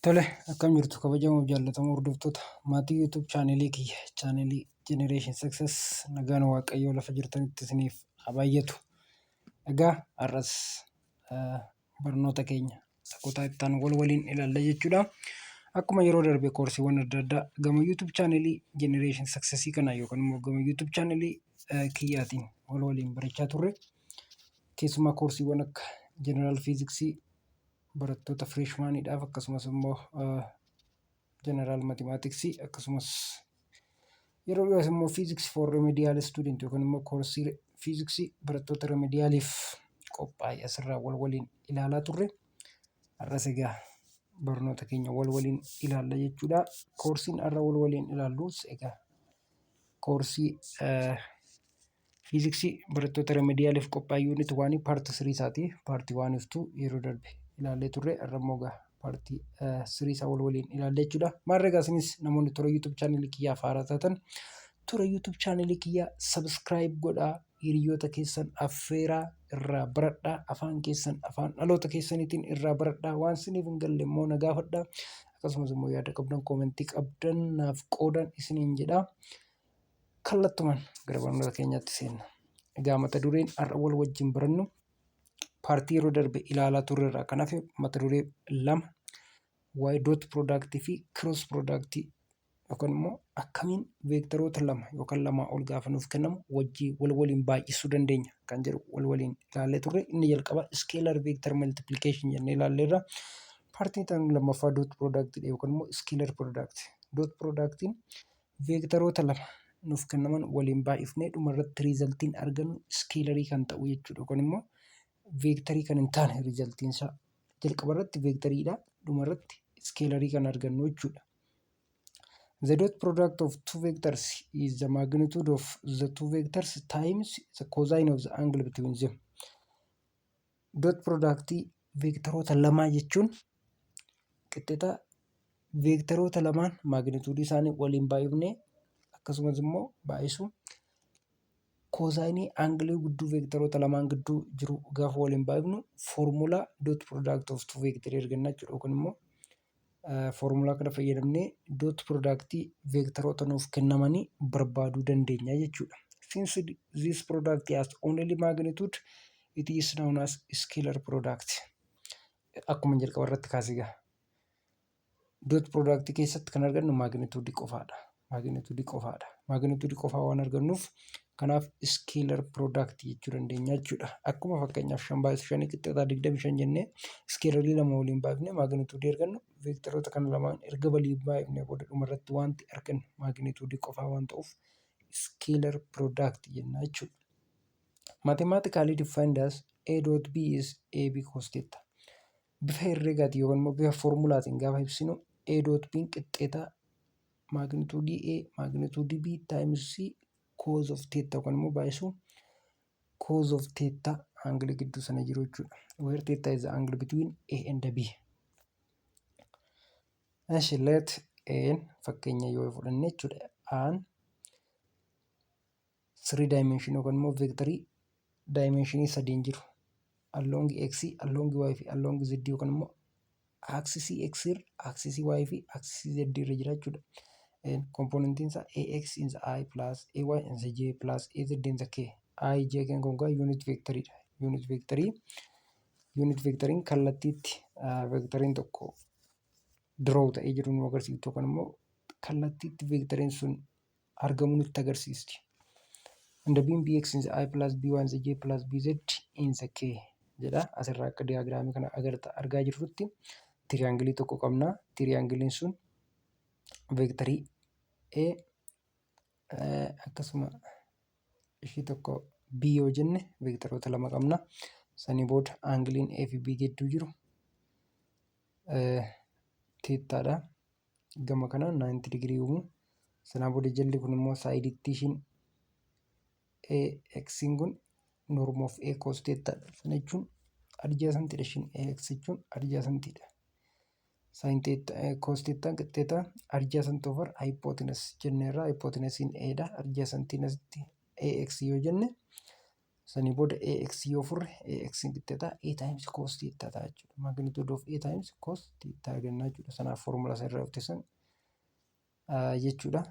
Tole, akkam jirtu kabajamoo fi jaallatamoo hordoftoota maatii YouTube chaanelii kiyya, chaanelii Generation Success. Nagaan Waaqayyoo lafa jirtanitti isiniif haa baay'atu. Egaa har'as barnoota keenya isa kutaa itti aanu wal waliin ilaalla jechuudha. Akkuma yeroo darbe koorsiiwwan adda addaa gama YouTube chaanelii Generation Success kana yookaan immoo gama YouTube chaanelii kiyyaatiin wal waliin barachaa turre. Keessumaa koorsiiwwan akka General Physics barattoota freshmaniidhaaf, akkasumas immoo General Mathematics, akkasumas yeroo dhiyoos immoo Physics for Remedial Student yookaan immoo koorsii fiiziksii barattoota remedialiif qophaa'e asirraa wal waliin ilaalaa turre. Har'as egaa barnoota keenya wal waliin ilaalla jechuudha. Koorsiin har'a wal waliin ilaallus egaa koorsii Fiiziksii barattoota remedialiif qophaa'e unit 1 part 3 isaati. Part 1 fi 2 yeroo darbe ilaallee turre, har'a immoo egaa part 3 isaa wal waliin ilaalla jechuudha. Maarree egaa isinis namoonni toora YouTube chaanelii kiyyaaf haaraa taatan toora YouTube chaanelii kiyyaa subscribe godhaa, hiriyoota keessan affeeraa, irraa baradhaa, afaan keessan afaan dhaloota keessaniitiin irraa baradhaa, waan isiniif hin galle immoo na gaafadhaa, akkasumas immoo yaada qabdan, koomentii qabdan naaf qoodan isiniin jedha. Kallattumaan gara barnoota keenyaatti seenna. Egaa mata dureen har'a wal wajjin barannu paartii yeroo darbe ilaalaa turre irraa kan hafe mata duree lama, waa'ee dot product fi cross product, yookaan immoo akkamiin veektaroota lama yookaan lamaa ol gaafa nuuf kennamu wajjii wal waliin baay'isuu dandeenya kan jedhu wal waliin ilaallee turre. Inni jalqaba scalar vector multiplication jennee ilaalleerra. Paartiin tan lammaffaa dot product yookaan immoo scalar product. Dot productiin veektaroota lama nuuf kennaman waliin baay'ifnee dhumarratti riizaltiin argannu iskeelarii kan ta'u jechuudha. Yookaan immoo veektarii kan hin taane, riizaltiin isaa jalqaba irratti veektariidha, dhumarratti iskeelarii kan argannu jechuudha. The dot product of two vectors is the magnitude of the two vectors times the cosine of the angle between them. Dot product veektaroota lamaa jechuun qixxeeta veektaroota lamaan magnituudii isaanii waliin baay'ifnee, akkasumas immoo baay'isu koosaayinii aangilii gidduu veektaroota lamaan gidduu jiru gaafa waliin baay'ifnu foormulaa dot product of two vector arganna jechuudha. Yookaan immoo foormulaa kana fayyadamnee dot product veektaroota nuuf kennamanii barbaaduu dandeenya jechuudha. Since this product has only magnitude, it is known as scalar product. Akkuma jalqaba irratti kaase egaa dot product keessatti kan argannu magnitude qofaadha. Magnitude qofaadha. Magnitude qofaa waan argannuuf kanaaf scalar product jechuu dandeenya jechuudha. Akkuma fakkeenyaaf 5 baay'isu 5 qixxaataa 25 jennee skeelarii lama waliin baay'ifnee magnitude argannu, veektaroota kana lamaan erga waliin baay'ifnee booda dhumarratti wanti argannu magnitude qofaa waan ta'uuf scalar product jenna jechuudha. Mathematically defined as A dot B is AB cos theta. Bifa herregaatiin yookaan immoo bifa foormulaatiin gaafa ibsinu A dot B qixxeetaa magnitude A magnitude B times C cos of theta, yookaan immoo baay'isuu cos of theta angle gidduu sana jiru jechuudha. Where theta is the angle between A and B. Eshi, let A fakkeenya yoo fudhanne jechuudha. Aan 3 dimension yookaan immoo veektarii dimensionii sadiin jiru. Along X, along Y fi along Z, yookaan immoo axisii X irra, axisii Y fi axisii Z irra jira jechuudha. Komponentiin isaa AX in the I plus AY in the J plus AZ in the K. I J kan kun gaa unit vectoriidha. Unit vectorii, unit vectoriin kallattiitti vectoriin tokko draw ta'ee jiru nu agarsiiftu yookaan immoo kallattiitti vectoriin sun argamu nutti agarsiisti. And the beam bx in the I plus by in the j plus bz in the k jedha. Asirraa akka diyaagiraamii kana agarta argaa jirrutti tiriyaangilii tokko qabna. Tiriyaangiliin sun veektarii A akkasuma ishii tokko B yoo jenne veektaroota lama qabna. Sanii booda aangiliin A fi B gidduu jiru teettaadha. Gama kanaan 90 digirii uumu. Sanaa booda jalli kun immoo saayiditti ishiin AX'n kun norm of A cos thetaadha. Sana jechuun adjacentidha, ishiin AX jechuun adjacentidha. Sin theta cos theta qixxeeta adjacent over hypotenuse jenneerra. Hypotenusiin A dha. Adjacentiin asitti AX yoo jenne Sanii booda AX yoo furre, AX qixxeetaa A times cos theta ta'a jechuudha. Magnitude of A times cos theta arganna jechuudha. Sanaaf formula isa irraa dhufte san jechuudha.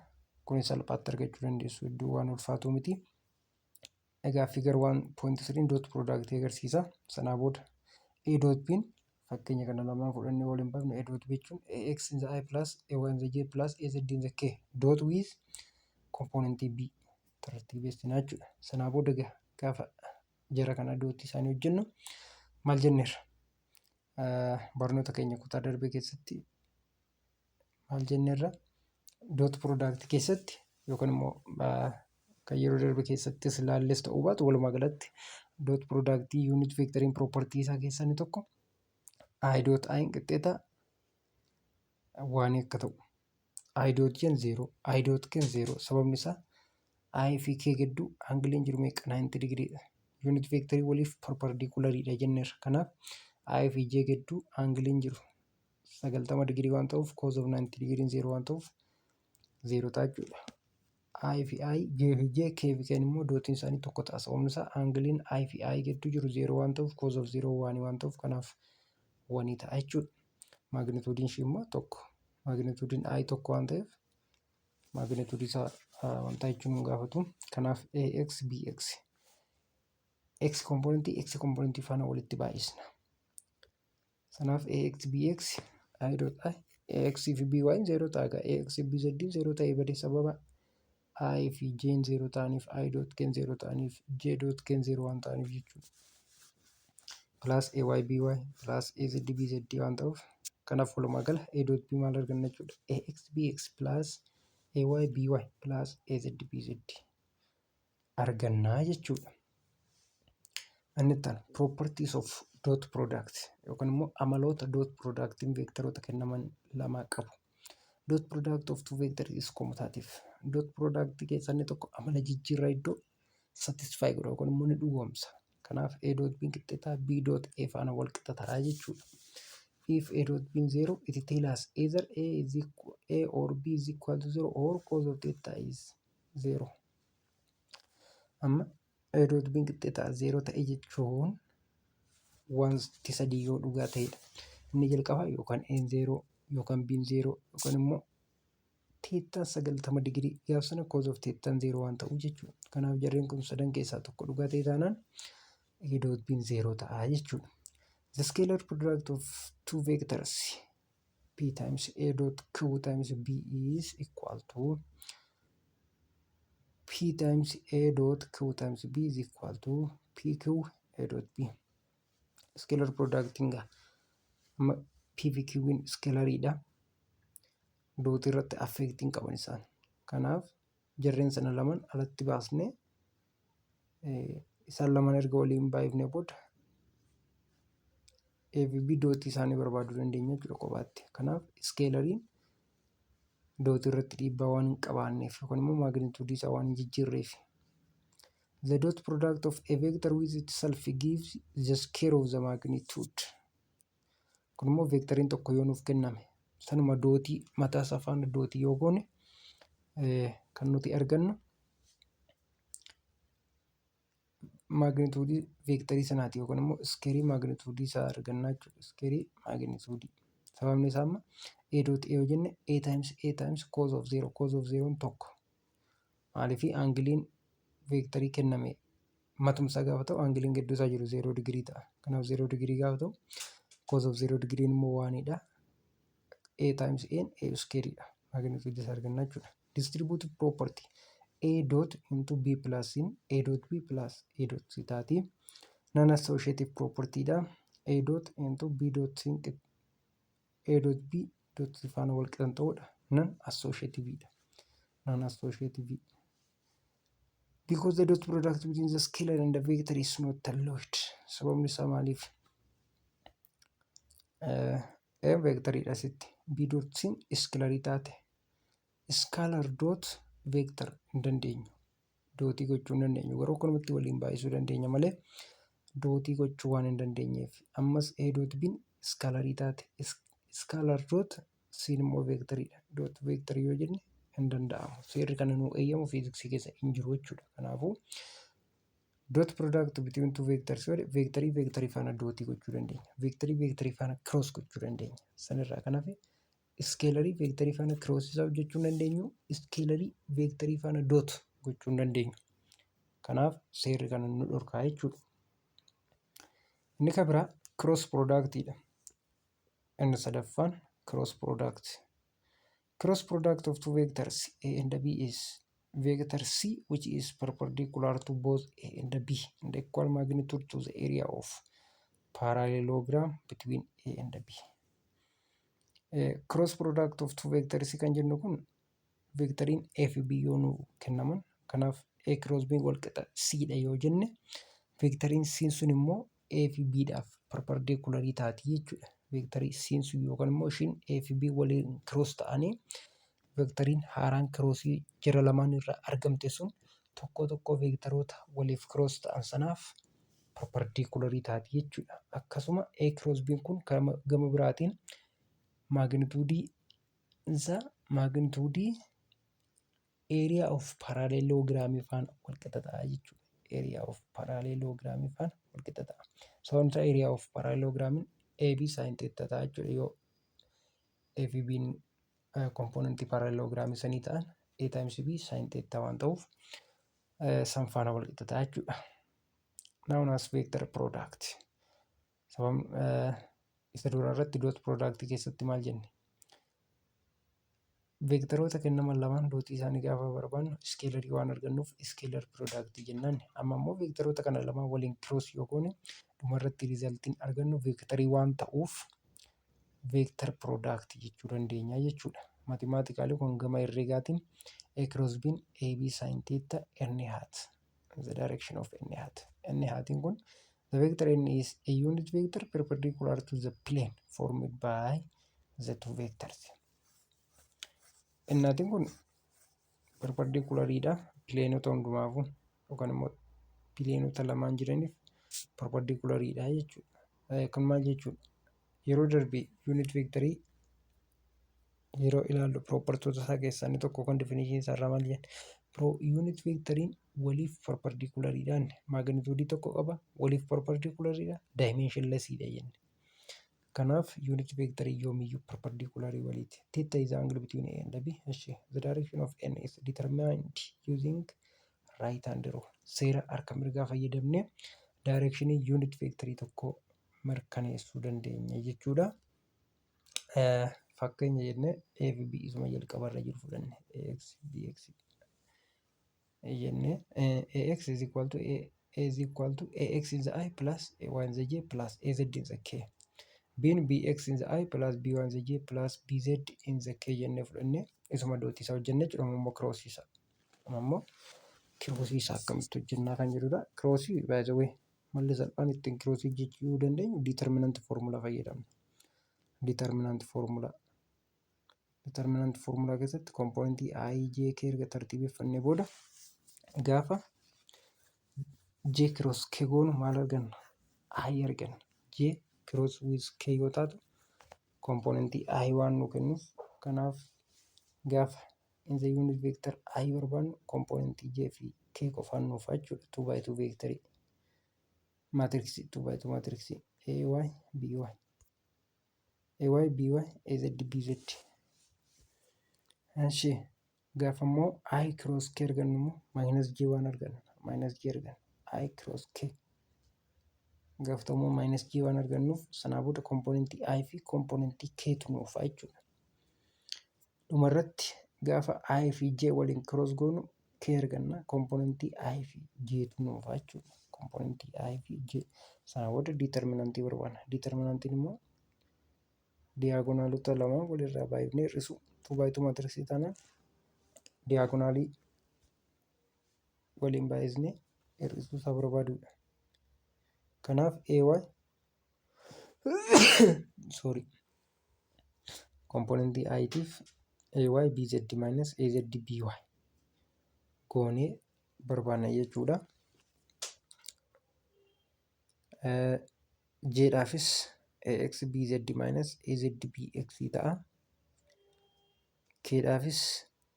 Kunis salphaatti argachuu dandeessu, iddoo waan ulfaatu miti. Egaa figure 1.3 dot product agarsiisa. Sanaa booda A dot B, fakkeenya kana lamaan fudhannee waliin baafne, A dot B jechuun AX in the I plus AY in the J plus AZ in the K dot with component B tartiibessinaa jechuudha. Sanaa booda gaafa jara kana dotii isaanii hojjennu maal jenneerra? Barnoota keenya kutaa darbe keessatti maal jenneerra? Dot product keessatti yookaan immoo kan yeroo darbe keessattis ilaalles ta'uu baatu, walumaa galatti dot product unit vectoriin property isaa keessaa inni tokko I dot I qixxeeta one akka ta'u. I dot J 0, I dot K 0. Sababni isaa I fi K gidduu angleiin jiru meeqa? 90 digriidha. Unit vectorii waliif perpendiculariidha jenneerra. Kanaaf I fi J gidduu angleiin jiru 90 digirii waan ta'uuf, cos of 90 digiriin 0 waan ta'uuf, 0 ta'a jechuudha. I fi I, J fi J, K fi K immoo dotiin isaanii tokko ta'a. Sababni isaa angleiin I fi I gidduu jiru 0 waan ta'uuf, cos of 0 one waan ta'uuf, kanaaf one ta'a jechuudha. Magnitudeiin ishii immoo tokko. Magnitudeiin I tokko waan ta'eef, magnitudeii isaa wanta jechuun nu gaafatu. Kanaaf AX BX, X componentii X componentii faana walitti baay'isna. Sanaaf AX BX, I dot I, AX fi BY 0 ta'a egaa. AX fi BZ 0 ta'ee bade sababa I fi J 0 ta'aniif, I dot K 0 ta'aniif, J dot K 0 waan ta'aniif jechuudha. Plus AY BY plus AZ BZ waan ta'uuf, kanaaf walumaa gala A dot B maal arganna jechuudha? AX BX plus AY BY plus AZ BZ argannaa jechuudha. Inni itti aanu properties of dot product yookaan immoo amaloota dot productiin veektaroota kennaman lamaa qabu. Dot product of two vector is commutative. Dot product keessaa inni tokko amala jijjiirraa iddoo satisfy godha yookaan immoo ni dhugoomsa. Kanaaf A dot B qixxeetaa B dot A faana wal qixa ta'a jechuudha. If A dot B is 0, it tells us either A is equal, A or B is equal to 0 or cos of theta is 0. Amma A dot B qixxeetaa 0 ta'e jechuun wanti sadii yoo dhugaa ta'edha. Inni jalqabaa yookaan A 0 yookaan B 0 yookaan immoo thetaan 90 digirii, gaaf sana cos of thetaan 0 waan ta'uuf jechuudha. Kanaaf jarreen kun sadan keessaa tokko dhugaa ta'e taanaan A dot B 0 ta'a jechuudha. The scalar product of two vectors P times A dot Q times B is equal to P times A dot Q times B is equal to PQ A dot B. Scalar productiin gaa amma P fi Q'n scalariidha. Dotii irratti affectiin qaban isaan. Kanaaf jarreen sana lamaan alatti baasnee, isaan lamaan erga waliin baay'ifnee booda A fi B dotii isaanii barbaaduu dandeenya jechuudha kophaatti. Kanaaf scalariin dotii irratti dhiibbaa waan hin qabaanneef yookaan immoo magnitudeii isaa waan hin jijjiirreef. The dot product of a vector with itself gives the square of the magnitude. Kun immoo vectoriin tokko yoo nuuf kenname, sanuma dotii mataa isaa faana dotii yoo goone, kan nuti argannu magnitudeii vectorii sanaati yookaan immoo squareii magnitudeii isaa argannaa jechuudha. Squareii magnitudeii. Sababni isaa amma A dot A yoo jenne, A times A times cos of 0, cos of 0 tokko. Maaliif? Angleiin vectorii kenname matumsaa gaafa ta'u, angleiin gidduu isaa jiru 0 digirii ta'a. Kanaaf 0 digirii gaafa ta'u, cos of 0 digiriin immoo oneidha. A times A A squareidha. Magnitudeii isaa arganna jechuudha. Distributive property: A dot into B plus C, A dot B plus A dot C taati. Non associative property dha. A dot into B dot C, A dot B dot C faana wal qixan ta'uudha. Non associative dha. Non associative. Because the dot product between the scalar and the vector is not allowed. Sababni isaa maaliif? A vectoriidha asitti. B dot C scalarii taate. Scalar dot vector hin dandeenyu. Dotii gochuu hin dandeenyu. Garuu akkanumatti waliin baay'isuu dandeenya malee dotii gochuu waan hin dandeenyeef. Ammas A dot B scalarii taate. Scalar dot C immoo vectoriidha. Dot vectorii yoo jenne hin danda'amu. Seerri kana nuu eeyyamu fiiziksii keessa hin jiru jechuudha. Kanaafuu Dot product between two vectors yoo jedhe, vectorii vectorii faana dotii gochuu dandeenya. Vectorii vectorii faana cross gochuu dandeenya. Sanirraa kan hafe scalarii vectorii faana cross isaa hojjechuu hin dandeenyu. Scalarii vectorii faana dot gochuu hin dandeenyu. Kanaaf seerri kana nu dhorkaa jechuudha. Inni kan biraa cross productidha. Inni sadaffaan cross product. Cross product of two vectors A and B is vector C, which is perpendicular to both A and B and equal magnitude to the area of parallelogram between A and B. Cross product of two vectors kan jennu kun vectoriin A fi B yoo nu kennaman, kanaaf A cross B wal qixa C dha yoo jenne, vectoriin C sun immoo A fi B dhaaf perpendicularii taati jechuudha. Vectorii C sun yookaan immoo ishiin A fi B waliin cross ta'anii, vectoriin haaraan crossii jara lamaan irraa argamte sun tokko tokko vectoroota waliif cross ta'an sanaaf perpendicularii taati jechuudha. Akkasuma A cross B kun gama biraatiin magnitudeii isaa magnitudeii area of parallelogramii faana wal qixa ta'a jechuudha. Area of parallelogramii faana wal qixa ta'a. Sababni isaa area of parallelogramiin AB sin theta ta'a jechuudha. Yoo A fi B'n componentii parallelogramii sanii ta'an, A times B sin theta waan ta'uuf san faana wal qixa ta'a jechuudha. Known as vector product. Sababni isa dura irratti dot product keessatti maal jenne? Vectoroota kennaman lamaan dotii isaanii gaafa barbaannu scalarii waan argannuuf scalar productii jennaan. Amma immoo vectoroota kana lamaan waliin cross yoo goone, dhumarratti resultiin argannu vectorii waan ta'uuf vector productii jechuu dandeenya jechuudha. Mathematically kun gama herreegaatiin A cross B AB sin theta n hat, the direction of n hat. N hatiin kun the vector n is a unit vector perpendicular to the plane formed by the two vectors. N hatiin kun perpendiculariidha planeota hundumaafuu yookaan immoo planeota lamaan jiraniif perpendiculariidha jechuudha. Kun maal jechuudha? Yeroo darbe unit vectorii yeroo ilaallu propertyoota isaa keessaa inni tokko kan definitionii isaa irraa maal jenna? Unit vectoriin waliif perpendiculariidhaan magnitudeii tokko qaba, waliif perpendiculariidha, dimensionlessiidha jenne. Kanaaf unit vectorii yoomiyyuu perpendicularii waliiti. Theta is the angle between A and B. Eshi, the direction of n is determined using right hand rule. Seera harka mirgaa fayyadamnee directionii unit vectorii tokko mirkaneessuu dandeenya jechuudha. Fakkeenya jennee A fi B isuma jalqabarra jiru fudhanne, AX BX jennee, AX is equal to A is equal to AX in the I plus AY in the J plus AZ in the K. B'n BX in the I plus BY in the J plus BZ in the K jennee fudhannee isuma dotii isaa hojjennee jechuudha. Immoo crossii isaa. Amma immoo crossii isaa akkamitti hojjennaa kan jedhudha. Crossii, by the way, malli salphaan ittiin crossii hojjechuu dandeenyu determinant formula fayyadamna. Determinant formula. Determinant formula keessatti componentii I, J, K erga tartiibeffannee booda gaafa J cross K goonu maal arganna? I arganna. J cross with K yoo taatu componentii I waan nu kennuuf, kanaaf gaafa in the unit vector I barbaannu componentii J fi K qofaan nuuf jechuudha. 2 by 2 vectorii matrixii, 2 by 2 matrixii, AY BY AY BY AZ BZ. Eshi, gaafa immoo I cross K argannu immoo minus J waan arganna, minus J arganna. I cross K gaafa ta'u immoo minus J waan argannuuf, sanaa booda componentii I fi componentii K tu nuuf jechuudha. Dhumarratti gaafa I fi J waliin cross goonu K arganna, componentii I fi J tu nuuf jechuudha. Componentii I fi J sanaa booda determinantii barbaanna. Determinantiin immoo diagonalota lamaan walirraa baay'ifnee hir'isu. 2 by 2 matrixii taanaan diagonalii waliin baay'isnee hir'isuu isaa barbaaduudha. Kanaaf AY, sorry, componentii I tiif AY BZ minus AZ BY goonee barbaanna jechuudha. J dhaafis AX BZ minus AZ BX ta'a. K dhaafis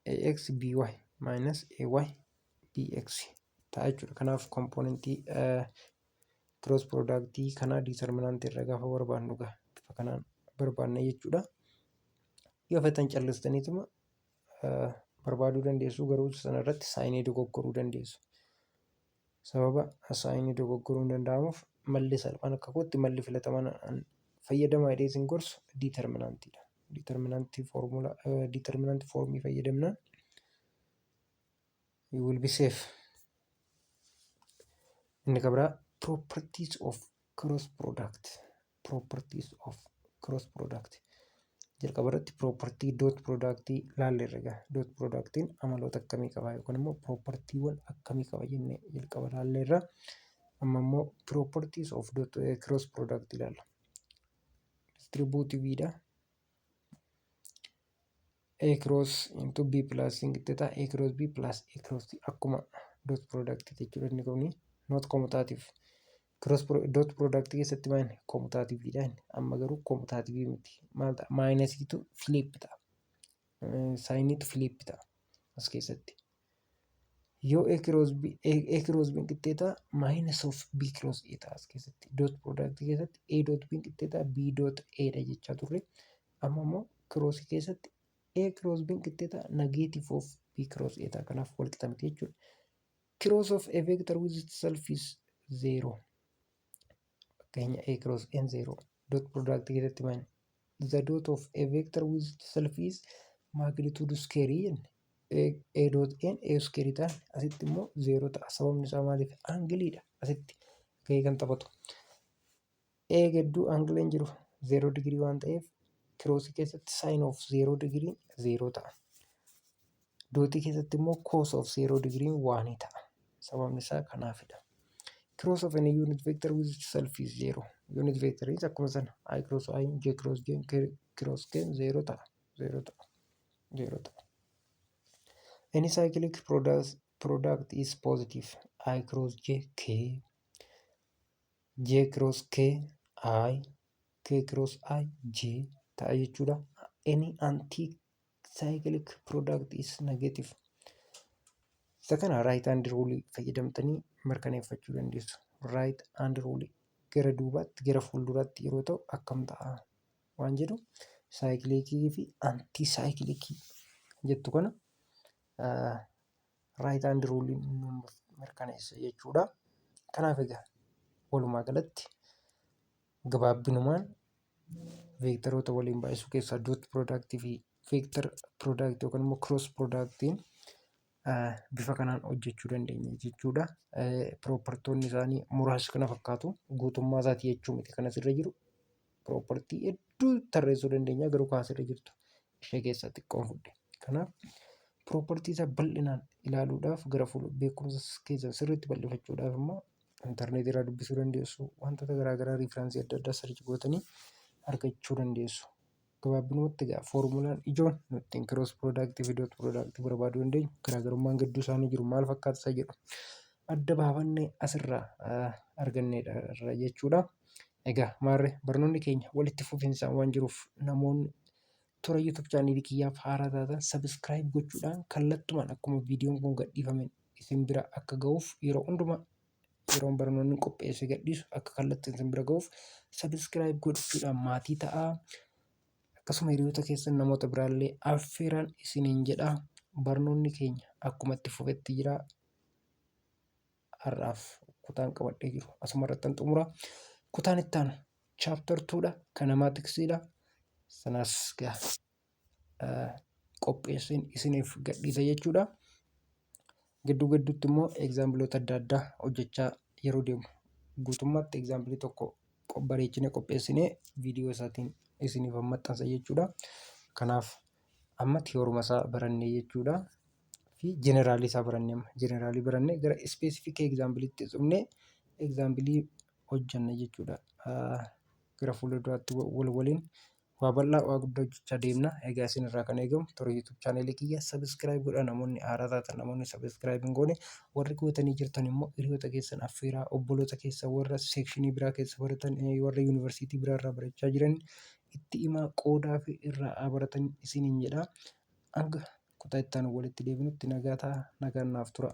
AX BY minus AY BX. ta'a jechuudha. Kanaaf componentii cross productii kanaa determinantii irra gaafa barbaannu gaa bifa kanaan barbaanna jechuudha. Yoo feetan callistaniituma barbaaduu dandeessu, garuu sana irratti signii dogoggoruu dandeessu. Sababa signii dogoggoruu hin danda'amuuf, malli salphaan, akka kootti malli filatamaan fayyadamaa jedhee isin gorsu determinantiidha. Determinantii formula, determinantii formii fayyadamnaan you will be safe. Inni kan biraa properties of cross product. Properties of cross product. Jalqaba irratti property dot product ilaalleerra egaa. Dot productiin amaloota akkamii qaba yookaan immoo propertiiwwan akkamii qaba jennee jalqaba ilaalleerra. Amma immoo properties of dot cross product ilaalla. Distributiveidha. A cross into B plus C qixxeeta A cross B plus A cross C, akkuma dot product jechuudha. Inni kuni not commutative. Cross dot product keessatti maal commutativeidha inni. Amma garuu commutative miti. Maal ta'a? Minusiitu flip ta'a. Signiitu flip ta'a as keessatti. Yoo A cross B, A cross B qixxeeta minus of B cross A ta'a as keessatti. Dot product keessatti A dot B qixxeeta B dot A dha jechaa turre. Amma immoo cross keessatti A cross B qixxeeta negative of B cross A ta'a. Kanaaf wal qixa miti jechuudha. Cross of a vector with itself is zero. Fakkeenya, A cross N zero. Dot product keessatti maal? The dot of a vector with itself is magnitude square jenne. A dot N A square ta'an, asitti immoo zero ta'a. Sababni isaa maaliif? Angleiidha asitti gahee kan taphatu. A gidduu angleiin jiru 0 degree waan ta'eef, crossii keessatti sine of 0 degree zero ta'a. Dotii keessatti immoo cos of 0 degree one ta'a. Sababni isaa kanaafidha. Cross of any unit vector with itself is zero. Unit vector is akkuma sana I cross I, J cross J, K cross K zero ta'a. Zero ta'a. Zero ta'a. Any cyclic product is positive. I cross J, K, J cross K, I, K cross I, J ta'a jechuudha. Any anti-cyclic product is negative. Isa kana right hand rule fayyadamtanii mirkaneeffachuu dandeessu. Right hand rule gara duubaatti, gara fuulduraatti yeroo ta'u akkam ta'a waan jedhu, cyclicii fi anti cyclicii jettu kana right hand rule nu mirkaneessa jechuudha. Kanaaf egaa walumaa galatti gabaabbinumaan veektaroota waliin baay'isuu keessaa dot productii fi vector productii yookaan immoo cross productiin bifa kanaan hojjechuu dandeenya jechuudha. Propertoonni isaanii muraasa kana fakkaatu. Guutummaa isaatii jechuu miti, kan asirra jiru property hedduu tarreessuu dandeenya, garuu kan asirra jirtu ishee keessaa xiqqoon fudhe. Kanaaf property isaa bal'inaan ilaaluudhaaf, gara fuula beekumsa keessan sirriitti bal'ifachuudhaaf immoo intarneetii irraa dubbisuu dandeessu. Wantoota garaagaraa, referencii adda addaa search gootanii argachuu dandeessu. Gabaabinumatti egaa formulaan ijoon nuti ittiin cross productii fi dot productii barbaaduu dandeenyu, garaagarummaan gidduu isaanii jiru maal fakkaata isa jedhu adda baafannee asirraa arganneedha jechuudha. Egaa maarree barnoonni keenya walitti fufinsaan waan jiruuf, namoonni toora YouTube channelii kiyyaaf haaraa taatan subscribe gochuudhaan kallattumaan akkuma viidiyoon kun gadhiifame isin bira akka ga'uuf, yeroo hundumaa yeroon barnoonni qopheesse gadhiisu akka kallattiin isin bira ga'uuf subscribe gochuudhaan maatii ta'aa. Akkasuma hiriyoota keessan, namoota biraallee affeeraan isiniin jedha. Barnoonni keenya akkuma itti fufetti jira. Har'aaf kutaan qabadhee jiru asuma irratti xumura. Kutaan itti aanu chapter 2dha. Kinematicsdha. Sanas gaa qopheesseen isiniif gadhiisa jechuudha. Gidduu gidduutti immoo exampleoota adda addaa hojjechaa yeroo deemu, guutummaatti examplii tokko bareechinee qopheessinee viidiyoo isaatiin isiniif maxxansa jechuudha. Kanaaf amma theoryma isaa barannee jechuudha. Fi generalii isaa barannee, amma generalii barannee gara specific exampleiitti dhufnee examplii hojjenna jechuudha. Gara fuulduraatti wal waliin waa bal'aa, waa guddaa hojjechaa deemna. Egaa isin irraa kan eegamu toora YouTube channelii kiyya subscribe godhaa, namoonni haaraa taatan, namoonni subscribe hin goone. Warri gootanii jirtan immoo hiriyoota keessan affeeraa, obboloota keessan warra sectionii biraa keessa baratan, warra yuunivarsiitii biraa irraa barachaa jiran itti himaa, qoodaa fi irraa haa baratan isiniin jedha. Hanga kutaa itti aanu walitti deebinutti nagaa ta'aa, nagaan naaf tura.